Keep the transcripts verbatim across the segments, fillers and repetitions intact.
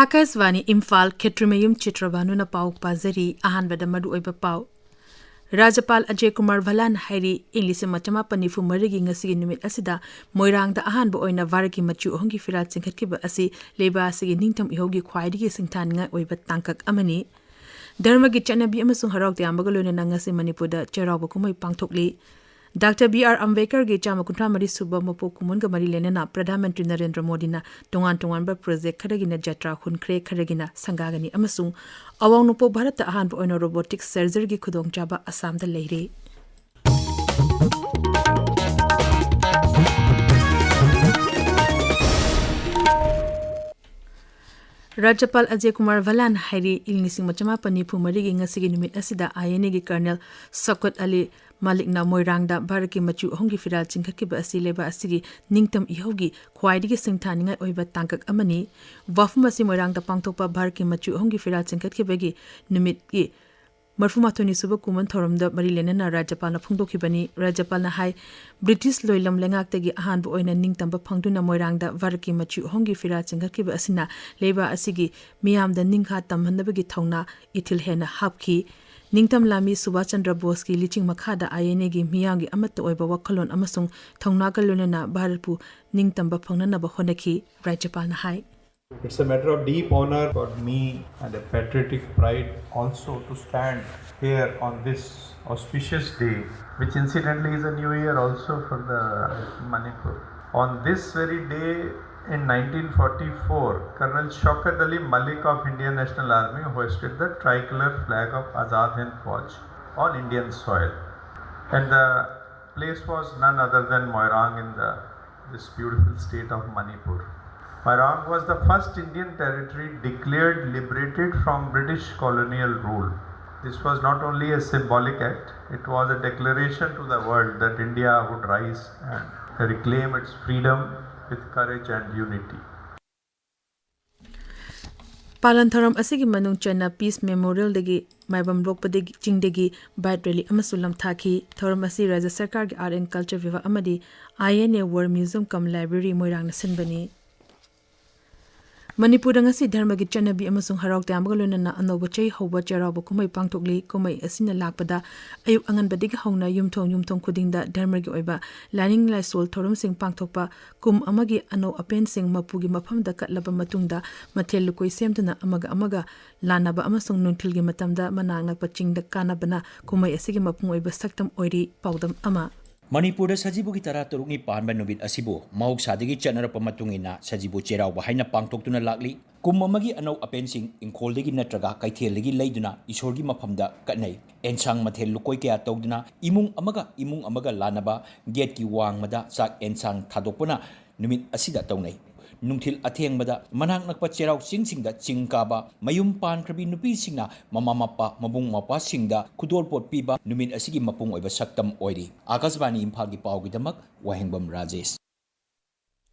ꯑꯀꯥꯁꯕꯥꯅꯤ ꯏꯝꯐꯥꯜ, ꯈꯦꯇ꯭ꯔꯤꯃꯌꯨꯝ ꯆꯤꯇ꯭ꯔꯕꯥꯅꯨꯅ ꯄꯥꯎ ꯄꯥꯖꯔꯤ꯫ ꯑꯍꯥꯟꯕꯗ ꯃꯔꯨꯑꯣꯏꯕ ꯄꯥꯎ꯫ ꯔꯥꯖ꯭ꯌꯄꯥꯜ ꯑꯖꯌ ꯀꯨꯃꯥꯔ ꯚꯂꯥꯟ ꯍꯥꯏꯔꯤ, ꯏꯪ ꯂꯤꯁꯤꯡ ꯑꯃ ꯆꯃꯥꯄꯟ ꯅꯤꯐꯨ ꯃꯔꯤꯒꯤ ꯉꯁꯤꯒꯤ ꯅꯨꯃꯤꯠ ꯑꯁꯤꯗ ꯃꯣꯏꯔꯥꯡꯗ ꯑꯍꯥꯟꯕ ꯑꯣꯏꯅ ꯚꯥꯔꯠꯀꯤ ꯃꯆꯨ ꯑꯍꯨꯝꯒꯤ ꯐꯤꯔꯥꯜ ꯆꯤꯡꯈꯠꯈꯤꯕ ꯑꯁꯤ ꯂꯩꯕꯥꯛ ꯑꯁꯤꯒꯤ ꯅꯤꯡꯇꯝ ꯏꯍꯧꯒꯤ ꯈ꯭ꯋꯥꯏꯗꯒꯤ ꯁꯤꯡꯊꯥꯅꯤꯡꯉꯥꯏ ꯑꯣꯏꯕ ꯇꯥꯡꯀꯛ ꯑꯃꯅꯤ꯫ ꯙꯔꯃꯒꯤ ꯆꯠꯅꯕꯤ ꯑꯃꯁꯨꯡ ꯍꯔꯥꯎ ꯇꯌꯥꯝꯕꯒ ꯂꯣꯏꯅꯅ ꯉꯁꯤ ꯃꯅꯤꯄꯨꯔꯗ ꯆꯩꯔꯥꯎꯕ ꯀꯨꯝꯍꯩ ꯄꯥꯡꯊꯣꯛꯂꯤ꯫ ꯗꯥꯛꯇꯔ ꯕꯤ ꯑꯥꯔ ꯑꯝꯕꯦꯗꯀꯔꯒꯤ ꯆꯥꯝꯃ ꯀꯨꯟꯊ꯭ꯔꯥ ꯃꯔꯤ ꯁꯨꯕ ꯃꯄꯣꯛ ꯀꯨꯝꯑꯣꯟꯒ ꯃꯔꯤ ꯂꯩꯅꯅ ꯄ꯭ꯔꯙꯥꯟ ꯃꯟꯇ꯭ꯔꯤ ꯅꯔꯦꯟꯗ꯭ꯔ ꯃꯣꯗꯤꯅ ꯇꯣꯉꯥꯟ ꯇꯣꯉꯥꯟꯕ ꯄ꯭ꯔꯣꯖꯦꯛ ꯈꯔꯒꯤꯅ ꯖꯇ꯭ꯔꯥ ꯍꯨꯟꯈ꯭ꯔꯦ, ꯈꯔꯒꯤꯅ ꯁꯪꯒꯥꯒꯅꯤ ꯑꯃꯁꯨꯡ ꯑꯋꯥꯡ ꯅꯣꯡꯄꯣꯛ ꯚꯥꯔꯠꯇ ꯑꯍꯥꯟꯕ ꯑꯣꯏꯅ ꯔꯣꯕꯣꯇꯤꯛ ꯁꯔꯖꯔꯤꯒꯤ ꯈꯨꯗꯣꯡꯆꯥꯕ ꯑꯁꯥꯝꯗ ꯂꯩꯔꯦ꯫ ꯔꯥꯖ꯭ꯌꯄꯥꯜ ꯑꯖꯌ ꯀꯨꯃꯥꯔ ꯚꯂꯥꯟ ꯍꯥꯏꯔꯤ, ꯏꯪ ꯂꯤꯁꯤꯡ ꯑꯃ ꯆꯃꯥꯄꯟ ꯅꯤꯐꯨ ꯃꯔꯤꯒꯤ ꯉꯁꯤꯒꯤ ꯅꯨꯃꯤꯠ ꯑꯁꯤꯗ ꯑꯥꯏ ꯑꯦꯟ ꯑꯦꯒꯤ ꯀꯔꯅꯦꯜ ꯁꯧꯀꯠ ꯑꯂꯤ ꯃꯥꯂꯤꯛꯅ ꯃꯣꯏꯔꯥꯡꯗ ꯚꯥꯔꯠꯀꯤ ꯃꯆꯨ ꯑꯍꯨꯝꯒꯤ ꯐꯤꯔꯥꯜ ꯆꯤꯡꯈꯠꯈꯤꯕ ꯑꯁꯤ ꯂꯩꯕꯥꯛ ꯑꯁꯤꯒꯤ ꯅꯤꯡꯇꯝ ꯏꯍꯧꯒꯤ ꯈ꯭ꯋꯥꯏꯗꯒꯤ ꯁꯤꯡꯊꯥꯅꯤꯡꯉꯥꯏ ꯑꯣꯏꯕ ꯇꯥꯡꯀꯛ ꯑꯃꯅꯤ꯫ ꯋꯥꯐꯝ ꯑꯁꯤ ꯃꯣꯏꯔꯥꯡꯗ ꯄꯥꯡꯊꯣꯛꯄ ꯚꯥꯔꯠꯀꯤ ꯃꯆꯨ ꯑꯍꯨꯝꯒꯤ ꯐꯤꯔꯥꯜ ꯆꯤꯡꯈꯠꯈꯤꯕꯒꯤ ꯅꯨꯃꯤꯠꯀꯤ ꯃꯔꯤꯐꯨ ꯃꯥꯊꯣꯏꯅꯤ ꯁꯨꯕ ꯀꯨꯝꯑꯣꯟ ꯊꯧꯔꯝꯗ ꯃꯔꯤ ꯂꯩꯅꯅ ꯔꯥꯖ꯭ꯌꯄꯥꯜꯅ ꯐꯣꯡꯗꯣꯛꯈꯤꯕꯅꯤ꯫ ꯔꯥꯖ꯭ꯌꯄꯥꯜꯅ ꯍꯥꯏ, ꯕ꯭ꯔꯤꯇꯤꯁ ꯂꯣꯏꯂꯝ ꯂꯩꯉꯥꯛꯇꯒꯤ ꯑꯍꯥꯟꯕ ꯑꯣꯏꯅ ꯅꯤꯡꯇꯝꯕ ꯐꯪꯗꯨꯅ ꯃꯣꯏꯔꯥꯡꯗ ꯚꯥꯔꯠꯀꯤ ꯃꯆꯨ ꯑꯍꯨꯝꯒꯤ ꯐꯤꯔꯥꯜ ꯆꯤꯡꯈꯠꯈꯤꯕ ꯑꯁꯤꯅ ꯂꯩꯕꯥꯛ ꯑꯁꯤꯒꯤ ꯃꯤꯌꯥꯝꯗ ꯅꯤꯡꯈꯥ ꯇꯝꯍꯟꯅꯕꯒꯤ ꯊꯧꯅꯥ ꯏꯊꯤꯜ ꯍꯦꯟꯅ ꯍꯥꯞꯈꯤ꯫ ꯅꯤꯡꯇꯝ ꯂꯥꯟꯃꯤ ꯁꯨꯚꯥꯁ ꯆꯟꯗ꯭ꯔ ꯕꯣꯁꯀꯤ ꯂꯤꯆꯤꯡ ꯃꯈꯥꯗ ꯑꯥꯏ ꯑꯦꯟ ꯑꯦꯒꯤ ꯃꯤꯌꯥꯝꯒꯤ ꯑꯃꯠꯇ ꯑꯣꯏꯕ ꯋꯥꯈꯜꯂꯣꯟ ꯑꯃꯁꯨꯡ ꯊꯧꯅꯥꯒ ꯂꯣꯏꯅꯅ ꯚꯥꯔꯠꯄꯨ ꯅꯤꯡꯇꯝꯕ ꯐꯪꯅꯅꯕ ꯍꯣꯠꯅꯈꯤ, ꯔꯥꯖ꯭ꯌꯄꯥꯜꯅ ꯍꯥꯏ꯫ It's a matter of deep honor for me and a patriotic pride also to stand here on this auspicious day, which incidentally is a new year also for the Manipur. On this very day in nineteen forty-four, Colonel Shaukat Ali Malik of Indian National Army hoisted the tricolor flag of Azad Hind Fauj on Indian soil. And the place was none other than Moirang in the, this beautiful state of Manipur. Moirang was the first Indian territory declared liberated from British colonial rule. This was not only a symbolic act, it was a declaration to the world that India would rise and reclaim its freedom with courage and unity. ꯄꯥꯂꯟ ꯊꯧꯔꯝ ꯑꯁꯤꯒꯤ ꯃꯅꯨꯡ ꯆꯟꯅ piece ꯃꯦꯃꯣꯔꯤꯌꯦꯜꯗꯒꯤ ꯃꯥꯏꯕꯝ ꯂꯣꯛꯄꯗꯒꯤ ꯆꯤꯡꯗꯒꯤ bike rally ꯑꯃꯁꯨ ꯂꯝꯊꯥꯈꯤ꯫ ꯊꯧꯔꯝ ꯑꯁꯤ ꯔꯥꯖ꯭ꯌ ꯁꯔꯀꯥꯔꯒꯤ ꯑꯥꯔꯠ ꯑꯦꯟ ꯀꯜꯆꯔ ꯚꯤꯚꯥꯒ ꯑꯃꯗꯤ I N A war museum cum library ꯃꯣꯏꯔꯥꯡꯅ ꯁꯤꯟꯕꯅꯤ꯫ ꯃꯅꯤꯄꯨꯔꯗ ꯉꯁꯤ ꯙꯔꯃꯒꯤ ꯆꯠꯅꯕꯤ ꯑꯃꯁꯨꯡ ꯍꯔꯥꯎ ꯇꯌꯥꯝꯕꯒ ꯂꯣꯏꯅꯅ ꯑꯅꯧꯕ ꯆꯍꯤ ꯍꯧꯕ ꯆꯩꯔꯥꯎꯕ ꯀꯨꯝꯍꯩ ꯄꯥꯡꯊꯣꯛꯂꯤ꯫ ꯀꯨꯝꯍꯩ ꯑꯁꯤꯅ ꯂꯥꯛꯄꯗ ꯑꯌꯨꯛ ꯑꯉꯟꯕꯗꯒꯤ ꯍꯧꯅ ꯌꯨꯝꯊꯣꯡ ꯌꯨꯝꯊꯣꯡ ꯈꯨꯗꯤꯡꯗ ꯙꯔꯃꯒꯤ ꯑꯣꯏꯕ ꯂꯥꯏꯅꯤꯡ ꯂꯥꯏꯁꯣꯜ ꯊꯧꯔꯝꯁꯤꯡ ꯄꯥꯡꯊꯣꯛꯄ, ꯀꯨꯝ ꯑꯃꯒꯤ ꯑꯅꯧ ꯑꯄꯦꯟꯁꯤꯡ ꯃꯄꯨꯒꯤ ꯃꯐꯝꯗ ꯀꯠꯂꯕ ꯃꯇꯨꯡꯗ ꯃꯊꯦꯜ ꯂꯨꯀꯣꯏ ꯁꯦꯝꯗꯨꯅ ꯑꯃꯒ ꯑꯃꯒ ꯂꯥꯟꯅꯕ ꯑꯃꯁꯨꯡ ꯅꯨꯡꯊꯤꯜꯒꯤ ꯃꯇꯝꯗ ꯃꯅꯥꯛ ꯅꯛꯄ ꯆꯤꯡꯗ ꯀꯥꯅꯕꯅ ꯀꯨꯝꯍꯩ ꯑꯁꯤꯒꯤ ꯃꯄꯨꯡ ꯑꯣꯏꯕ ꯁꯛꯇꯝ ꯑꯣꯏꯔꯤ꯫ ꯄꯥꯎꯗꯝ ꯑꯃ꯫ ꯃꯅꯤꯄꯨꯔꯗ ꯁꯖꯤꯕꯨꯒꯤ ꯇꯔꯥ ꯇꯔꯨꯛꯅꯤ ꯄꯥꯟꯕ ꯅꯨꯃꯤꯠ ꯑꯁꯤꯕꯨ ꯃꯍꯧꯁꯥꯗꯒꯤ ꯆꯠꯅꯔꯛꯄ ꯃꯇꯨꯡ ꯏꯟꯅ ꯁꯖꯤꯕꯨ ꯆꯩꯔꯥꯎꯕ ꯍꯥꯏꯅ ꯄꯥꯡꯊꯣꯛꯇꯨꯅ ꯂꯥꯛꯂꯤ꯫ ꯀꯨꯝ ꯑꯃꯒꯤ ꯑꯅꯧ ꯑꯄꯦꯟꯁꯤꯡ ꯏꯪꯈꯣꯜꯗꯒꯤ ꯅꯠꯇ꯭ꯔꯒ ꯀꯩꯊꯦꯜꯗꯒꯤ ꯂꯩꯗꯨꯅ ꯏꯁꯣꯔꯒꯤ ꯃꯐꯝꯗ ꯀꯠꯅꯩ꯫ ꯑꯦꯟꯁꯥꯡ ꯃꯊꯦꯜ ꯂꯨꯀꯣꯏ ꯀꯌꯥ ꯇꯧꯗꯨꯅ ꯏꯃꯨꯡ ꯑꯃꯒ ꯏꯃꯨꯡ ꯑꯃꯒ ꯂꯥꯟꯅꯕ ꯒꯦꯠꯀꯤ ꯋꯥꯡꯃꯗ ꯆꯥꯛ ꯑꯦꯟꯁꯥꯡ ꯊꯥꯗꯣꯛꯄꯅ ꯅꯨꯃꯤꯠ ꯑꯁꯤꯗ ꯇꯧꯅꯩ꯫ ꯅꯨꯡꯊꯤꯜ ꯑꯊꯦꯡꯕꯗ ꯃꯅꯥꯛ ꯅꯛꯄ ꯆꯩꯔꯥꯎ ꯆꯤꯡꯁꯤꯡꯗ ꯆꯤꯡ ꯀꯥꯕ, ꯃꯌꯨꯝ ꯄꯥꯟꯈ꯭ꯔꯕꯤ ꯅꯨꯄꯤꯁꯤꯡꯅ ꯃꯃꯥ ꯃꯄꯥ, ꯃꯕꯨꯡ ꯃꯧꯄ꯭ꯋꯥꯁꯤꯡꯗ ꯈꯨꯗꯣꯜꯄꯣꯠ ꯄꯤꯕ ꯅꯨꯃꯤꯠ ꯑꯁꯤꯒꯤ ꯃꯄꯨꯡ ꯑꯣꯏꯕ ꯁꯛꯇꯝ ꯑꯣꯏꯔꯤ꯫ ꯑꯥꯀꯥꯁꯕꯥꯅꯤ ꯏꯝꯐꯥꯜꯒꯤ ꯄꯥꯎꯒꯤꯗꯃꯛ ꯋꯥꯍꯦꯡꯕꯝ ꯔꯥꯖꯦꯁ꯫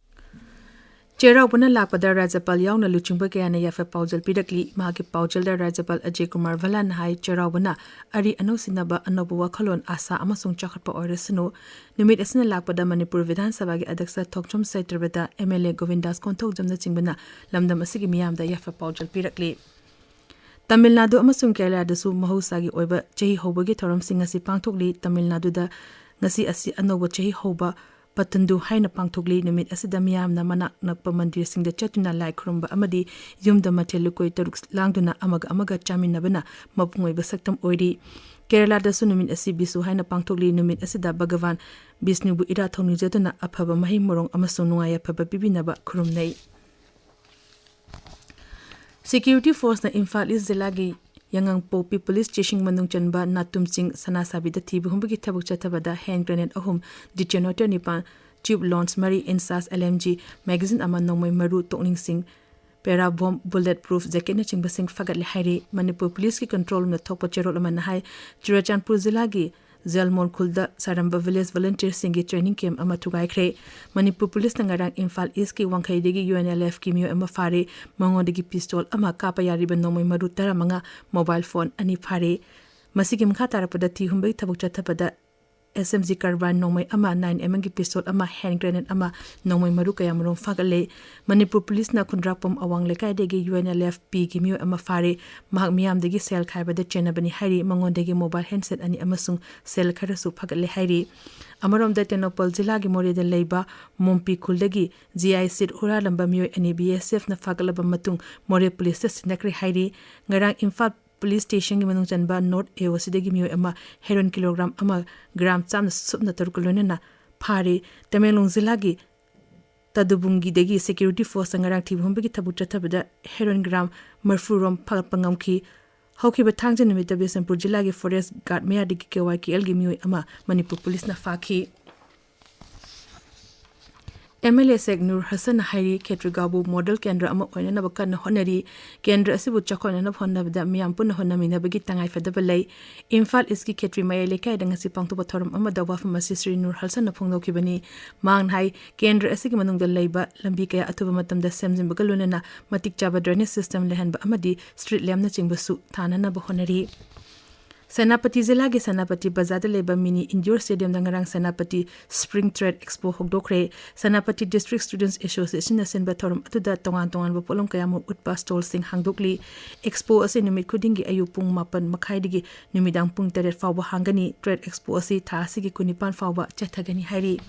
ꯆꯩꯔꯥꯎꯕꯅ ꯂꯥꯛꯄꯗ ꯔꯥꯖ꯭ꯌꯄꯥꯜ ꯌꯥꯎꯅ ꯂꯨꯆꯤꯡꯕ ꯀꯌꯥꯅ ꯌꯥꯏꯐ ꯄꯥꯎꯖꯦꯜ ꯄꯤꯔꯛꯂꯤ꯫ ꯃꯍꯥꯛꯀꯤ ꯄꯥꯎꯖꯦꯜꯗ ꯔꯥꯖ꯭ꯌꯄꯥꯜ ꯑꯖꯌ ꯀꯨꯃꯥꯔ ꯚꯜꯂꯥꯟꯅ ꯍꯥꯏ, ꯆꯩꯔꯥꯎꯕꯅ ꯑꯔꯤ ꯑꯅꯧ ꯁꯤꯟꯅꯕ, ꯑꯅꯧꯕ ꯋꯥꯈꯜꯂꯣꯟ, ꯑꯥꯁꯥ ꯑꯃꯁꯨꯡ ꯆꯥꯎꯈꯠꯄ ꯑꯣꯏꯔꯁꯅꯨ꯫ ꯅꯨꯃꯤꯠ ꯑꯁꯤꯅ ꯂꯥꯛꯄꯗ ꯃꯅꯤꯄꯨꯔ ꯕꯤꯙꯥꯟ ꯁꯚꯥꯒꯤ ꯑꯗ꯭ꯌꯛꯁ ꯊꯣꯛꯆꯣꯝ ꯁꯇ꯭ꯌꯕ꯭ꯔꯇ, ꯑꯦꯝ ꯑꯦꯜ ꯑꯦ ꯒꯣꯕꯤꯟꯗꯥꯁ ꯀꯣꯟꯊꯧꯖꯝꯅꯆꯤꯡꯕꯅ ꯂꯝꯗꯝ ꯑꯁꯤꯒꯤ ꯃꯤꯌꯥꯝꯗ ꯌꯥꯏꯐ ꯄꯥꯎꯖꯦꯜ ꯄꯤꯔꯛꯂꯤ꯫ ꯇꯥꯃꯤꯜ ꯅꯥꯗꯨ ꯑꯃꯁꯨꯡ ꯀꯦꯔꯂꯥꯗꯁꯨ ꯃꯍꯧꯁꯥꯒꯤ ꯑꯣꯏꯕ ꯆꯍꯤ ꯍꯧꯕꯒꯤ ꯊꯧꯔꯝꯁꯤꯡ ꯑꯁꯤ ꯄꯥꯡꯊꯣꯛꯂꯤ꯫ ꯇꯥꯃꯤꯜ ꯅꯥꯗꯨꯗ ꯉꯁꯤ ꯑꯁꯤ ꯑꯅꯧꯕ ꯆꯍꯤ ꯍꯧꯕ ꯄꯇꯟꯗꯨ ꯍꯥꯏꯅ ꯄꯥꯡꯊꯣꯛꯂꯤ꯫ ꯅꯨꯃꯤꯠ ꯑꯁꯤꯗ ꯃꯤꯌꯥꯝꯅ ꯃꯅꯥꯛ ꯅꯛꯄ ꯃꯟꯗꯤꯔꯁꯤꯡꯗ ꯆꯠꯇꯨꯅ ꯂꯥꯏ ꯈꯨꯔꯨꯝꯕ ꯑꯃꯗꯤ ꯌꯨꯝꯗ ꯃꯊꯦꯜ ꯂꯨꯀꯣꯏ ꯇꯔꯨꯛ ꯂꯥꯡꯗꯨꯅ ꯑꯃꯒ ꯑꯃꯒ ꯆꯥꯃꯤꯟꯅꯕꯅ ꯃꯄꯨꯡ ꯑꯣꯏꯕ ꯁꯛꯇꯝ ꯑꯣꯏꯔꯤ꯫ ꯀꯦꯔꯂꯥꯗꯁꯨ ꯅꯨꯃꯤꯠ ꯑꯁꯤ ꯕꯤꯁꯨ ꯍꯥꯏꯅ ꯄꯥꯡꯊꯣꯛꯂꯤ꯫ ꯅꯨꯃꯤꯠ ꯑꯁꯤꯗ ꯚꯒꯋꯥꯟ ꯕꯤꯁꯅꯨꯕꯨ ꯏꯔꯥꯠ ꯊꯧꯅꯤꯖꯗꯨꯅ ꯑꯐꯕ ꯃꯍꯩ ꯃꯔꯣꯡ ꯑꯃꯁꯨꯡ ꯅꯨꯡꯉꯥꯏ ꯌꯥꯏꯐꯕ ꯄꯤꯕꯤꯅꯕ ꯈꯨꯔꯨꯝꯅꯩ꯫ ꯁꯦꯀ꯭ꯌꯨꯔꯤꯇꯤ ꯐꯣꯔꯁꯅ ꯏꯝꯐꯥꯜ ꯏꯁ ꯖꯤꯂꯥꯒꯤ ꯌꯥꯉꯥꯡꯄꯣꯛꯄꯤ ꯄꯨꯂꯤꯁ ꯁ꯭ꯇꯦꯁꯟ ꯃꯅꯨꯡ ꯆꯟꯕ ꯅꯥꯇꯨꯝ ꯆꯤꯡ ꯁꯅꯥꯁꯥꯕꯤꯗ ꯊꯤꯕ ꯍꯨꯝꯕꯒꯤ ꯊꯕꯛ ꯆꯠꯊꯕꯗ ꯍꯦꯟ ꯒ꯭ꯔꯦꯅꯦꯗ ꯑꯍꯨꯝ, ꯗꯤꯇꯣꯅꯦꯇꯔ ꯅꯤꯄꯥꯟ, ꯇ꯭ꯌꯨꯕ ꯂꯥꯎꯟꯁ ꯃꯔꯤ, ꯏꯟꯁꯥꯁ ꯑꯦꯜ ꯑꯦꯝ ꯖꯤ ꯃꯦꯒꯥꯖꯤꯟ ꯑꯃ, ꯅꯣꯡꯃꯩ ꯃꯔꯨ, ꯇꯣꯛꯅꯤꯡꯁꯤꯡ, ꯄꯦꯔꯥ ꯕꯣꯝ, ꯕꯨꯂꯦꯠ ꯄ꯭ꯔꯨꯐ ꯖꯦꯀꯦꯠꯅꯆꯤꯡꯕꯁꯤꯡ ꯐꯥꯒꯠꯂꯦ ꯍꯥꯏꯔꯤ꯫ ꯃꯅꯤꯄꯨꯔ ꯄꯨꯂꯤꯁꯀꯤ ꯀꯟꯇ꯭ꯔꯣꯜ ꯔꯨꯝꯅ ꯊꯣꯛꯄ ꯆꯦꯔꯣꯜ ꯑꯃꯅ ꯍꯥꯏ, ꯆꯨꯔꯆꯥꯟꯄꯨꯔ ꯖꯤꯂꯥꯒꯤ ꯖꯦꯜꯃꯣꯟ ꯈꯨꯜꯗ ꯁꯥꯔꯝꯕ ꯚꯤꯂꯦꯖ ꯚꯣꯂꯨꯟꯇꯤꯌꯔꯁꯤꯡꯒꯤ ꯇ꯭ꯔꯦꯅꯤꯡ ꯀꯦꯝꯞ ꯑꯃ ꯊꯨꯒꯥꯏꯈ꯭ꯔꯦ꯫ ꯃꯅꯤꯄꯨꯔ ꯄꯨꯂꯤꯁꯅ ꯉꯔꯥꯡ ꯏꯝꯐꯥꯜ ꯏꯁꯀꯤ ꯋꯥꯡꯈꯩꯗꯒꯤ ꯌꯨ ꯑꯦꯟ ꯑꯦꯜ ꯑꯦꯐꯀꯤ ꯃꯤꯑꯣꯏ ꯑꯃ ꯐꯥꯔꯦ꯫ ꯃꯉꯣꯟꯗꯒꯤ ꯄꯤꯁꯇꯣꯜ ꯑꯃ, ꯀꯥꯞꯄ ꯌꯥꯔꯤꯕ ꯅꯣꯡꯃꯩ ꯃꯔꯨ ꯇꯔꯥꯃꯉꯥ, ꯃꯣꯕꯥꯏꯜ ꯐꯣꯟ ꯑꯅꯤ ꯐꯥꯔꯦ꯫ ꯃꯁꯤꯒꯤ ꯃꯈꯥ ꯇꯥꯔꯛꯄꯗ ꯊꯤ ꯍꯨꯝꯕꯒꯤ ꯊꯕꯛ ꯆꯠꯊꯕꯗ ꯑꯦꯁ ꯑꯦꯝ ꯖꯤ ꯀꯥꯔꯕꯥꯏꯟ ꯅꯣꯡꯃꯩ ꯑꯃ, ꯅꯥꯏꯟ ꯑꯦꯝ ꯑꯦꯝꯒꯤ ꯄꯤꯁꯇꯣꯜ ꯑꯃ, ꯍꯦꯟ ꯒ꯭ꯔꯦꯅꯦꯗ ꯑꯃ, ꯅꯣꯡꯃꯩ ꯃꯔꯨ ꯀꯌꯥꯃꯔꯨꯝ ꯐꯥꯒꯠꯂꯦ꯫ ꯃꯅꯤꯄꯨꯔ ꯄꯨꯂꯤꯁꯅ ꯈꯨꯟꯗ꯭ꯔꯥꯛꯄꯝ ꯑꯋꯥꯡ ꯂꯩꯀꯥꯏꯗꯒꯤ ꯌꯨ ꯑꯦꯟ ꯑꯦꯜ ꯑꯦꯐ ꯄꯤꯒꯤ ꯃꯤꯑꯣꯏ ꯑꯃ ꯐꯥꯔꯦ꯫ ꯃꯍꯥꯛ ꯃꯤꯌꯥꯝꯗꯒꯤ ꯁꯦꯜ ꯈꯥꯏꯕꯗ ꯆꯦꯟꯅꯕꯅꯤ ꯍꯥꯏꯔꯤ꯫ ꯃꯉꯣꯟꯗꯒꯤ ꯃꯣꯕꯥꯏꯜ ꯍꯦꯟꯁꯦꯠ ꯑꯅꯤ ꯑꯃꯁꯨꯡ ꯁꯦꯜ ꯈꯔꯁꯨ ꯐꯥꯒꯠꯂꯦ ꯍꯥꯏꯔꯤ꯫ ꯑꯃꯔꯣꯝꯗ, ꯇꯦꯡꯅꯧꯄꯜ ꯖꯤꯂꯥꯒꯤ ꯃꯣꯔꯦꯗ ꯂꯩꯕ ꯃꯣꯝꯄꯤ ꯈꯨꯜꯗꯒꯤ ꯖꯤ ꯑꯥꯏ ꯁꯤꯠ ꯍꯨꯔꯥꯜꯂꯝꯕ ꯃꯤꯑꯣꯏ ꯑꯅꯤ ꯕꯤ ꯑꯦꯁ ꯑꯦꯐꯅ ꯐꯥꯒꯠꯂꯕ ꯃꯇꯨꯡ ꯃꯣꯔꯦ ꯄꯨꯂꯤꯁꯇ ꯁꯤꯟꯅꯈ꯭ꯔꯦ ꯍꯥꯏꯔꯤ꯫ ꯉꯔꯥꯡ ꯏꯝꯐꯥꯜ ꯄꯨꯂꯤꯁ ꯁ꯭ꯇꯦꯁꯟꯒꯤ ꯃꯅꯨꯡ ꯆꯟꯕ ꯅꯣꯔꯠ ꯑꯦ ꯑꯣ ꯁꯤꯗꯒꯤ ꯃꯤꯑꯣꯏ ꯑꯃ ꯍꯦꯔꯣꯏꯟ ꯀꯤꯂꯣꯒ꯭ꯔꯥꯝ ꯑꯃ ꯒ꯭ꯔꯥꯝ ꯆꯥꯝꯅ ꯁꯨꯞꯅ ꯇꯔꯨꯛꯀ ꯂꯣꯏꯅꯅ ꯐꯥꯔꯤ꯫ ꯇꯃꯦꯡꯂꯣꯡ ꯖꯤꯂꯥꯒꯤ ꯇꯗꯨꯕꯨꯡꯒꯤꯗꯒꯤ ꯁꯦꯀ꯭ꯌꯨꯔꯤꯇꯤ ꯐꯣꯔꯁꯇ ꯉꯔꯥꯡ ꯊꯤꯕ ꯍꯨꯝꯕꯒꯤ ꯊꯕꯛ ꯆꯠꯊꯕꯗ ꯍꯦꯔꯣꯏꯟ ꯒ꯭ꯔꯥꯝ ꯃꯔꯤꯐꯨ ꯔꯣꯝ ꯐꯥꯒꯠꯄ ꯉꯝꯈꯤ꯫ ꯍꯧꯈꯤꯕ ꯊꯥꯡꯖ ꯅꯨꯃꯤꯠꯇ ꯕꯤꯁꯅꯨꯄꯨꯔ ꯖꯤꯂꯥꯒꯤ ꯐꯣꯔꯦꯁ ꯒꯥꯔꯗ ꯃꯌꯥꯗꯒꯤ ꯀꯦ ꯋꯥꯏ ꯀꯦ ꯑꯦꯜꯒꯤ ꯃꯤꯑꯣꯏ ꯑꯃ ꯃꯅꯤꯄꯨꯔ ꯄꯨꯂꯤꯁꯅ ꯐꯥꯈꯤ꯫ ꯑꯦꯝ ꯑꯦꯜ ꯑꯦ ꯁꯦꯛ ꯅꯨꯔ ꯍꯁꯟꯅ ꯍꯥꯏꯔꯤ, ꯈꯦꯇ꯭ꯔꯤꯒꯥꯎꯕꯨ ꯃꯣꯗꯦꯜ ꯀꯦꯟꯗ꯭ꯔ ꯑꯃ ꯑꯣꯏꯅꯅꯕ ꯀꯟꯅ ꯍꯣꯠꯅꯔꯤ꯫ ꯀꯦꯟꯗ꯭ꯔ ꯑꯁꯤꯕꯨ ꯆꯥꯎꯈꯠꯅꯅꯕ ꯍꯣꯠꯅꯕꯗ ꯃꯤꯌꯥꯝ ꯄꯨꯟꯅ ꯍꯣꯠꯅꯃꯤꯟꯅꯕꯒꯤ ꯇꯉꯥꯏꯐꯗꯕ ꯂꯩ꯫ ꯏꯝꯐꯥꯜ ꯏꯁꯀꯤ ꯈꯦꯇ꯭ꯔꯤ ꯃꯌꯥꯏ ꯂꯩꯀꯥꯏꯗ ꯉꯁꯤ ꯄꯥꯡꯊꯣꯛꯄ ꯊꯧꯔꯝ ꯑꯃꯗ ꯋꯥꯐꯝ ꯑꯁꯤ ꯁ꯭ꯔꯤ ꯅꯨꯔ ꯍꯁꯟꯅ ꯐꯣꯡꯗꯣꯛꯈꯤꯕꯅꯤ꯫ ꯃꯍꯥꯛꯅ ꯍꯥꯏ, ꯀꯦꯟꯗ꯭ꯔ ꯑꯁꯤꯒꯤ ꯃꯅꯨꯡꯗ ꯂꯩꯕ ꯂꯝꯕꯤ ꯀꯌꯥ ꯑꯊꯨꯕ ꯃꯇꯝꯗ ꯁꯦꯝꯖꯤꯟꯕꯒ ꯂꯣꯏꯅꯅ ꯃꯇꯤꯛ ꯆꯥꯕ ꯗ꯭ꯔꯦꯅꯦꯖ ꯁꯤꯁꯇꯦꯝ ꯂꯩꯍꯟꯕ ꯑꯃꯗꯤ ꯁ꯭ꯇ꯭ꯔꯤꯠ ꯂꯦꯝꯅꯆꯤꯡꯕꯁꯨ ꯊꯥꯅꯅꯕ ꯍꯣꯠꯅꯔꯤ꯫ ꯁꯦꯅꯥꯄꯇꯤ ꯖꯤꯂꯥꯒꯤ ꯁꯦꯅꯥꯄꯇꯤ ꯕꯖꯥꯔꯗ ꯂꯩꯕ ꯃꯤꯅꯤ ꯏꯟꯗꯣꯔ ꯁ꯭ꯇꯦꯗꯤꯌꯝꯗ ꯉꯔꯥꯡ ꯁꯦꯅꯥꯄꯇꯤ ꯁ꯭ꯄ꯭ꯔꯤꯡ ꯇ꯭ꯔꯦꯗ ꯑꯦꯛꯁꯄꯣ ꯍꯧꯗꯣꯛꯈ꯭ꯔꯦ꯫ ꯁꯦꯅꯥꯄꯇꯤ ꯗꯤꯁꯇ꯭ꯔꯤꯛ ꯁ꯭ꯇꯨꯗꯦꯟꯠꯁ ꯑꯦꯁꯣꯁꯤꯌꯦꯁꯟꯅ ꯁꯤꯟꯕ ꯊꯧꯔꯝ ꯑꯗꯨꯗ ꯇꯣꯉꯥꯟ ꯇꯣꯉꯥꯟꯕ ꯄꯣꯠꯂꯝ ꯀꯌꯥꯃꯔꯨꯝ ꯎꯠꯄ ꯁ꯭ꯇꯣꯜꯁꯤꯡ ꯍꯥꯡꯗꯣꯛꯂꯤ꯫ ꯑꯦꯛꯁꯄꯣ ꯑꯁꯤ ꯅꯨꯃꯤꯠ ꯈꯨꯗꯤꯡꯒꯤ ꯑꯌꯨꯛ ꯄꯨꯡ ꯃꯥꯄꯟ ꯃꯈꯥꯏꯗꯒꯤ ꯅꯨꯃꯤꯗꯥꯡ ꯄꯨꯡ ꯇꯔꯦꯠ ꯐꯥꯎꯕ ꯍꯥꯡꯒꯅꯤ꯫ ꯇ꯭ꯔꯦꯗ ꯑꯦꯛꯁꯄꯣ ꯑꯁꯤ ꯊꯥ ꯑꯁꯤꯒꯤ ꯀꯨꯟꯅꯤꯄꯥꯟ ꯐꯥꯎꯕ ꯆꯠꯊꯒꯅꯤ ꯍꯥꯏꯔꯤ꯫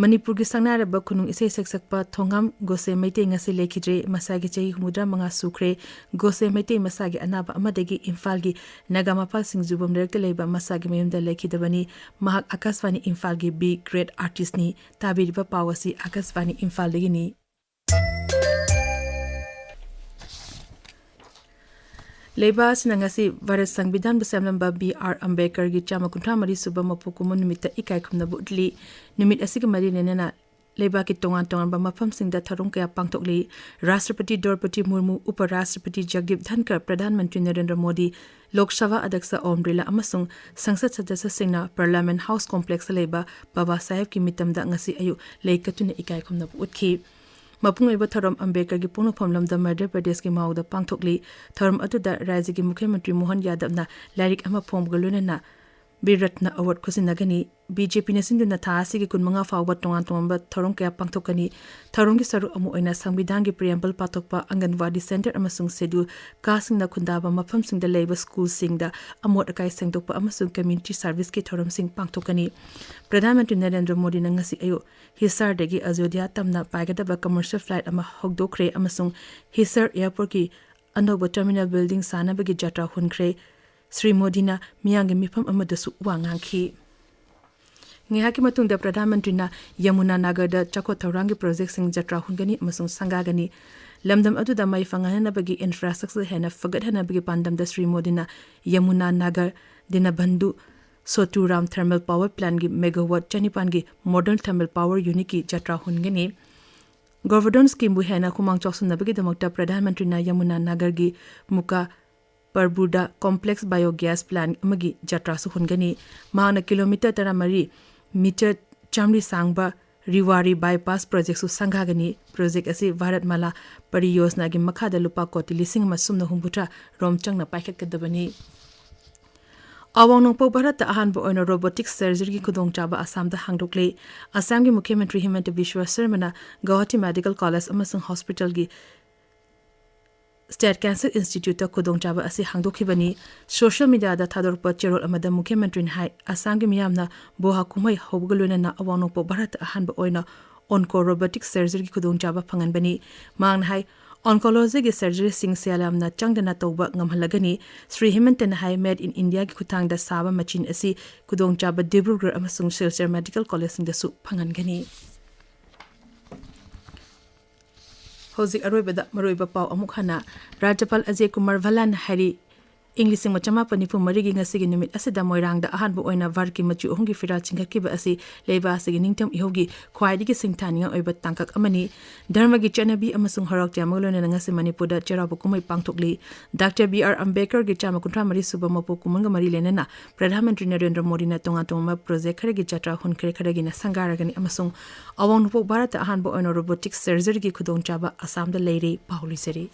ꯃꯅꯤꯄꯨꯔꯒꯤ ꯁꯛꯅꯥꯏꯔꯕ ꯈꯨꯅꯨꯡ ꯏꯁꯩ ꯁꯛꯁꯛꯄ ꯊꯣꯡꯉꯝ ꯒꯣꯁꯦ ꯃꯩꯇꯩ ꯉꯁꯤ ꯂꯩꯈꯤꯗ꯭ꯔꯦ꯫ ꯃꯁꯥꯒꯤ ꯆꯍꯤ ꯍꯨꯝꯐꯨꯇꯔꯥ ꯃꯉꯥ ꯁꯨꯈ꯭ꯔꯦ꯫ ꯒꯣꯁꯦ ꯃꯩꯇꯩ ꯃꯁꯥꯒꯤ ꯑꯅꯥꯕ ꯑꯃꯗꯒꯤ ꯏꯝꯐꯥꯜꯒꯤ ꯅꯥꯒꯥꯃꯄꯥꯜ ꯁꯤꯡꯖꯨꯕꯝ ꯂꯩꯔꯛꯇ ꯂꯩꯕ ꯃꯁꯥꯒꯤ ꯃꯌꯨꯝꯗ ꯂꯩꯈꯤꯗꯕꯅꯤ꯫ ꯃꯍꯥꯛ ꯑꯥꯀꯥꯁꯕꯥꯅꯤ ꯏꯝꯐꯥꯜꯒꯤ ꯕꯤ ꯒ꯭ꯔꯦꯗ ꯑꯥꯔꯇꯤꯁꯅꯤ꯫ ꯇꯥꯕꯤꯔꯤꯕ ꯄꯥꯎ ꯑꯁꯤ ꯑꯥꯀꯥꯁꯕꯥꯅꯤ ꯏꯝꯐꯥꯜꯗꯒꯤꯅꯤ꯫ ꯂꯩꯕꯥꯛ ꯑꯁꯤꯅ ꯉꯁꯤ ꯚꯥꯔꯠ ꯁꯪꯕꯤꯙꯥꯟꯕꯨ ꯁꯦꯝꯂꯝꯕ ꯕꯤ ꯑꯥꯔ ꯑꯝꯕꯦꯗꯀꯔꯒꯤ ꯆꯥꯝꯃ ꯀꯨꯟꯊ꯭ꯔꯥ ꯃꯔꯤ ꯁꯨꯕ ꯃꯄꯣꯛ ꯀꯨꯝꯑꯣꯟ ꯅꯨꯃꯤꯠꯇ ꯏꯀꯥꯏ ꯈꯨꯝꯅꯕ ꯎꯠꯂꯤ꯫ ꯅꯨꯃꯤꯠ ꯑꯁꯤꯒꯤ ꯃꯔꯤ ꯂꯩꯅꯅ ꯂꯩꯕꯥꯛꯀꯤ ꯇꯣꯉꯥꯟ ꯇꯣꯉꯥꯟꯕ ꯃꯐꯝꯁꯤꯡꯗ ꯊꯧꯔꯝ ꯀꯌꯥ ꯄꯥꯡꯊꯣꯛꯂꯤ꯫ ꯔꯥꯁꯇ꯭ꯔꯄꯇꯤ ꯗ꯭ꯔꯧꯄꯗꯤ ꯃꯨꯔꯃꯨ, ꯎꯄ ꯔꯥꯁꯇ꯭ꯔꯄꯇꯤ ꯖꯒꯗꯤꯞ ꯙꯟꯀꯔ, ꯄ꯭ꯔꯙꯥꯟ ꯃꯟꯇ꯭ꯔꯤ ꯅꯔꯦꯟꯗ꯭ꯔ ꯃꯣꯗꯤ, ꯂꯣꯛ ꯁꯚꯥ ꯑꯗ꯭ꯌꯛꯁ ꯑꯣꯝ ꯕꯤꯔꯂꯥ ꯑꯃꯁꯨꯡ ꯁꯪꯁꯗ ꯁꯗꯁ꯭ꯌꯁꯤꯡꯅ ꯄꯥꯔꯂꯤꯌꯥꯃꯦꯟꯠ ꯍꯥꯎꯁ ꯀꯣꯝꯄ꯭ꯂꯦꯛꯁꯇ ꯂꯩꯕ ꯕꯥꯕꯥ ꯁꯥꯍꯦꯕꯀꯤ ꯃꯤꯇꯝꯗ ꯉꯁꯤ ꯑꯌꯨꯛ ꯂꯩ ꯀꯠꯇꯨꯅ ꯏꯀꯥꯏ ꯈꯨꯝꯅꯕ ꯎꯠꯈꯤ꯫ ꯃꯄꯨꯡ ꯑꯣꯏꯕ ꯊꯧꯔꯝ ꯑꯝꯕꯦꯗꯀꯔꯒꯤ ꯄꯣꯛꯅꯐꯝ ꯂꯝꯗꯝ ꯃꯙ꯭ꯌ ꯄ꯭ꯔꯗꯦꯁꯀꯤ ꯃꯥꯎꯗ ꯄꯥꯡꯊꯣꯛꯂꯤ꯫ ꯊꯧꯔꯝ ꯑꯗꯨꯗ ꯔꯥꯖ꯭ꯌꯒꯤ ꯃꯨꯈ꯭ꯌ ꯃꯟꯇ꯭ꯔꯤ ꯃꯣꯍꯟ ꯌꯥꯗꯕꯅ ꯂꯥꯏꯔꯤꯛ ꯑꯃ ꯐꯣꯡꯕꯒ ꯂꯣꯏꯅꯅ ꯕꯤꯔ ꯔꯠꯅ ꯑꯦꯋꯥꯔꯗ ꯈꯨꯖꯤꯟꯅꯒꯅꯤ꯫ ꯕꯤ ꯖꯦ ꯄꯤꯅ ꯁꯤꯟꯗꯨꯅ ꯊꯥ ꯑꯁꯤꯒꯤ ꯀꯨꯟꯃꯉꯥ ꯐꯥꯎꯕ ꯇꯣꯉꯥꯟ ꯇꯣꯉꯥꯟꯕ ꯊꯧꯔꯝ ꯀꯌꯥ ꯄꯥꯡꯊꯣꯛꯀꯅꯤ꯫ ꯊꯧꯔꯝꯒꯤ ꯁꯔꯨꯛ ꯑꯃ ꯑꯣꯏꯅ ꯁꯪꯕꯤꯙꯥꯟꯒꯤ ꯄ꯭ꯔꯤꯌꯦꯝꯕꯜ ꯄꯥꯊꯣꯛꯄ, ꯑꯪꯒꯟꯋꯥꯗꯤ ꯁꯦꯟꯇꯔ ꯑꯃꯁꯨꯡ ꯁꯦꯗ꯭ꯌꯨꯜ ꯀꯥꯁꯁꯤꯡꯅ ꯈꯨꯟꯗꯥꯕ ꯃꯐꯝꯁꯤꯡꯗ ꯂꯩꯕ ꯁ꯭ꯀꯨꯜꯁꯤꯡꯗ ꯑꯃꯣꯠ ꯑꯀꯥꯏ ꯁꯦꯡꯗꯣꯛꯄ ꯑꯃꯁꯨꯡ ꯀꯝꯃ꯭ꯌꯨꯅꯤꯇꯤ ꯁꯔꯚꯤꯁꯀꯤ ꯊꯧꯔꯝꯁꯤꯡ ꯄꯥꯡꯊꯣꯛꯀꯅꯤ꯫ ꯄ꯭ꯔꯙꯥꯟ ꯃꯟꯇ꯭ꯔꯤ ꯅꯔꯦꯟꯗ꯭ꯔ ꯃꯣꯗꯤꯅ ꯉꯁꯤ ꯑꯌꯨꯛ ꯍꯤꯁꯥꯔꯗꯒꯤ ꯑꯌꯣꯙ꯭ꯌꯥ ꯇꯝꯅ ꯄꯥꯏꯒꯗꯕ ꯀꯃꯔꯁꯤꯌꯦꯜ ꯐ꯭ꯂꯥꯏꯠ ꯑꯃ ꯍꯧꯗꯣꯛꯈ꯭ꯔꯦ ꯑꯃꯁꯨꯡ ꯍꯤꯁꯥꯔ ꯑꯦꯌꯔꯄꯣꯔꯠꯀꯤ ꯑꯅꯧꯕ ꯇꯔꯃꯤꯅꯜ ꯕꯤꯜꯗꯤꯡ ꯁꯥꯅꯕꯒꯤ ꯖꯇ꯭ꯔꯥ ꯍꯨꯟꯈ꯭ꯔꯦ꯫ ꯁ꯭ꯔꯤ ꯃꯣꯗꯤꯅ ꯃꯤꯌꯥꯝꯒꯤ ꯃꯤꯐꯝ ꯑꯃꯗꯁꯨ ꯋꯥ ꯉꯥꯡꯈꯤ꯫ ꯉꯥꯏꯍꯥꯛꯀꯤ ꯃꯇꯨꯡꯗ ꯄ꯭ꯔꯙꯥꯟ ꯃꯟꯇ꯭ꯔꯤꯅ ꯌꯃꯨꯅꯥ ꯅꯥꯒꯔꯗ ꯆꯥꯎꯈꯠ ꯊꯧꯔꯥꯡꯒꯤ ꯄ꯭ꯔꯣꯖꯦꯛꯁꯤꯡ ꯖꯇ꯭ꯔꯥ ꯍꯨꯟꯒꯅꯤ ꯑꯃꯁꯨꯡ ꯁꯪꯒꯥꯒꯅꯤ꯫ ꯂꯝꯗꯝ ꯑꯗꯨꯗ ꯃꯩ ꯐꯪꯍꯟꯅꯕꯒꯤ ꯏꯟꯐ꯭ꯔꯥꯁ꯭ꯇ꯭ꯔꯛꯆꯔ ꯍꯦꯟꯅ ꯐꯒꯠꯍꯟꯅꯕꯒꯤ ꯄꯥꯟꯗꯝꯗ ꯁ꯭ꯔꯤ ꯃꯣꯗꯤꯅ Yamuna Nagar, ꯗꯤꯅꯕꯟꯙꯨ, ꯁꯣꯇꯨꯔꯥꯝ thermal power ꯄ꯭ꯂꯥꯟꯒꯤ megawatt ꯆꯅꯤꯄꯥꯟꯒꯤ ꯃꯣꯗꯦꯜ ꯊꯔꯃꯦꯜ ꯄꯥꯋꯔ ꯌꯨꯅꯤꯠꯀꯤ ꯖꯇ꯭ꯔꯥ ꯍꯨꯟꯒꯅꯤ꯫ ꯒꯣꯕꯔꯙꯟ ꯁ꯭ꯀꯤꯝꯕꯨ ꯍꯦꯟꯅ ꯈꯨꯃꯥꯡ ꯆꯥꯎꯁꯤꯟꯅꯕꯒꯤꯗꯃꯛꯇ ꯄ꯭ꯔꯙꯥꯟ ꯃꯟꯇ꯭ꯔꯤꯅ ꯌꯃꯨꯅꯥ ꯅꯥꯒꯔꯒꯤ ꯃꯨꯀꯥ ꯄꯔꯕꯨꯔꯗ ꯀꯣꯝꯄ꯭ꯂꯦꯛꯁ ꯕꯥꯏꯑꯣ ꯒ꯭ꯌꯥꯁ ꯄ꯭ꯂꯥꯟ ꯑꯃꯒꯤ ꯖꯇ꯭ꯔꯥꯁꯨ ꯍꯨꯟꯒꯅꯤ꯫ ꯃꯍꯥꯛꯅ ꯀꯤꯂꯣꯃꯤꯇꯔ ꯇꯔꯥꯃꯔꯤ, ꯃꯤꯇꯔ ꯆꯥꯝꯃꯔꯤ ꯁꯥꯡꯕ ꯔꯤꯋꯥꯔꯤ ꯕꯥꯏꯄꯥꯁ ꯄ꯭ꯔꯣꯖꯦꯛꯁꯨ ꯁꯪꯒꯥꯒꯅꯤ꯫ ꯄ꯭ꯔꯣꯖꯦꯛ ꯑꯁꯤ ꯚꯥꯔꯠ ꯃꯥꯂꯥ ꯄꯔꯤꯌꯣꯖꯅꯥꯒꯤ ꯃꯈꯥꯗ ꯂꯨꯄꯥ ꯀꯣꯇꯤ ꯂꯤꯁꯤꯡ ꯑꯃ ꯁꯨꯞꯅ ꯍꯨꯝꯐꯨꯇꯔꯥ ꯔꯣꯝ ꯆꯪꯅ ꯄꯥꯏꯈꯠꯀꯗꯕꯅꯤ꯫ ꯑꯋꯥꯡ ꯅꯣꯡꯄꯣꯛ ꯚꯥꯔꯠꯇ ꯑꯍꯥꯟꯕ ꯑꯣꯏꯅ ꯔꯣꯕꯣꯇꯤꯛ ꯁꯔꯖꯔꯤꯒꯤ ꯈꯨꯗꯣꯡꯆꯥꯕ ꯑꯁꯥꯝꯗ ꯍꯥꯡꯗꯣꯛꯂꯦ꯫ ꯑꯁꯥꯝꯒꯤ ꯃꯨꯈ꯭ꯌ ꯃꯟꯇ꯭ꯔꯤ ꯍꯤꯃꯟꯇ ꯕꯤꯁ꯭ꯋ ꯁꯔꯃꯅ ꯒꯧꯍꯥꯇꯤ ꯃꯦꯗꯤꯀꯦꯜ ꯀꯣꯂꯦꯖ ꯑꯃꯁꯨꯡ ꯍꯣꯁꯄꯤꯇꯥꯜꯒꯤ ꯁ꯭ꯇꯦꯠ ꯀꯦꯟꯁꯔ ꯏꯟꯁꯇꯤꯇ꯭ꯌꯨꯠꯇ ꯈꯨꯗꯣꯡꯆꯥꯕ ꯑꯁꯤ ꯍꯥꯡꯗꯣꯛꯈꯤꯕꯅꯤ꯫ ꯁꯣꯁꯤꯌꯦꯜ ꯃꯤꯗꯤꯌꯥꯗ ꯊꯥꯗꯣꯔꯛꯄ ꯆꯦꯔꯣꯜ ꯑꯃꯗ ꯃꯨꯈ꯭ꯌ ꯃꯟꯇ꯭ꯔꯤꯅ ꯍꯥꯏ, ꯑꯁꯥꯝꯒꯤ ꯃꯤꯌꯥꯝꯅ ꯕꯣꯍꯥ ꯀꯨꯝꯍꯩ ꯍꯧꯕꯒ ꯂꯣꯏꯅꯅ ꯑꯋꯥꯡ ꯅꯣꯡꯄꯣꯛ ꯚꯥꯔꯠꯇ ꯑꯍꯥꯟꯕ ꯑꯣꯏꯅ ꯑꯣꯟꯀꯣ ꯔꯣꯕꯣꯇꯤꯛ ꯁꯔꯖꯔꯤꯒꯤ ꯈꯨꯗꯣꯡꯆꯥꯕ ꯐꯪꯍꯟꯕꯅꯤ꯫ ꯃꯍꯥꯛꯅ ꯍꯥꯏ, ꯑꯣꯟꯀꯣꯂꯣꯖꯤꯒꯤ ꯁꯔꯖꯔꯤꯁꯤꯡ ꯁꯦꯜ ꯌꯥꯝꯅ ꯆꯪꯗꯅ ꯇꯧꯕ ꯉꯝꯍꯜꯂꯒꯅꯤ꯫ ꯁ꯭ꯔꯤ ꯍꯤꯃꯟꯇꯅ ꯍꯥꯏ, ꯃꯦꯗ ꯏꯟ ꯏꯟꯗꯤꯌꯥꯒꯤ ꯈꯨꯠꯊꯥꯡꯗ ꯁꯥꯕ ꯃꯆꯤꯟ ꯑꯁꯤ ꯈꯨꯗꯣꯡꯆꯥꯕ ꯗꯤꯕ꯭ꯔꯨꯒꯔ ꯑꯃꯁꯨꯡ ꯁꯤꯜꯆꯔ ꯃꯦꯗꯤꯀꯦꯜ ꯀꯣꯂꯦꯖꯁꯤꯡꯗꯁꯨ ꯐꯪꯍꯟꯒꯅꯤ꯫ ꯍꯧꯖꯤꯛ ꯑꯔꯣꯏꯕꯗ ꯃꯔꯨꯑꯣꯏꯕ ꯄꯥꯎ ꯑꯃꯨꯛ ꯍꯟꯅ꯫ ꯔꯥꯖ꯭ꯌꯄꯥꯜ ꯑꯖꯌ ꯀꯨꯃꯥꯔ ꯚꯜꯂꯥꯟꯅ ꯍꯥꯏꯔꯤ, ꯏꯪ ꯂꯤꯁꯤꯡ ꯑꯃ ꯆꯃꯥꯄꯟ ꯅꯤꯐꯨ ꯃꯔꯤꯒꯤ ꯉꯁꯤꯒꯤ ꯅꯨꯃꯤꯠ ꯑꯁꯤꯗ ꯃꯣꯏꯔꯥꯡꯗ ꯑꯍꯥꯟꯕ ꯑꯣꯏꯅ ꯚꯥꯔꯠꯀꯤ ꯃꯆꯨ ꯑꯍꯨꯝꯒꯤ ꯐꯤꯔꯥꯜ ꯆꯤꯡꯈꯠꯈꯤꯕ ꯑꯁꯤ ꯂꯩꯕꯥꯛ ꯑꯁꯤꯒꯤ ꯅꯤꯡꯇꯝ ꯏꯍꯧꯒꯤ ꯈ꯭ꯋꯥꯏꯗꯒꯤ ꯁꯤꯡꯊꯥꯅꯤꯡꯉꯥꯏ ꯑꯣꯏꯕ ꯇꯥꯡꯀꯛ ꯑꯃꯅꯤ꯫ ꯙꯔꯃꯒꯤ ꯆꯠꯅꯕꯤ ꯑꯃꯁꯨꯡ ꯍꯔꯥꯎ ꯇꯌꯥꯝꯕꯒ ꯂꯣꯏꯅꯅ ꯉꯁꯤ ꯃꯅꯤꯄꯨꯔꯗ ꯆꯩꯔꯥꯎꯕ ꯀꯨꯝꯍꯩ ꯄꯥꯡꯊꯣꯛꯂꯤ꯫ ꯗꯥꯛꯇꯔ ꯕꯤ ꯑꯥꯔ ꯑꯝꯕꯦꯗꯀꯔꯒꯤ ꯆꯥꯝꯃ ꯀꯨꯟꯊ꯭ꯔꯥ ꯃꯔꯤ ꯁꯨꯕ ꯃꯄꯣꯛ ꯀꯨꯝꯑꯣꯟꯒ ꯃꯔꯤ ꯂꯩꯅꯅ ꯄ꯭ꯔꯙꯥꯟ ꯃꯟꯇ꯭ꯔꯤ ꯅꯔꯦꯟꯗ꯭ꯔ ꯃꯣꯗꯤꯅ ꯇꯣꯉꯥꯟ ꯇꯣꯉꯥꯟꯕ ꯄ꯭ꯔꯣꯖꯦꯛ ꯈꯔꯒꯤ ꯖꯇ꯭ꯔꯥ ꯍꯨꯟꯈ꯭ꯔꯦ, ꯈꯔꯒꯤꯅ ꯁꯪꯒꯥꯔꯒꯅꯤ ꯑꯃꯁꯨꯡ ꯑꯋꯥꯡ ꯅꯣꯡꯄꯣꯛ ꯚꯥꯔꯠꯇ ꯑꯍꯥꯟꯕ ꯑꯣꯏꯅ ꯔꯣꯕꯣꯇꯤꯛ ꯁꯔꯖꯔꯤꯒꯤ ꯈꯨꯗꯣꯡꯆꯥꯕ ꯑꯁꯥꯝꯗ ꯂꯩꯔꯦ꯫ ꯄꯥꯎ ꯂꯣꯏꯖꯔꯦ꯫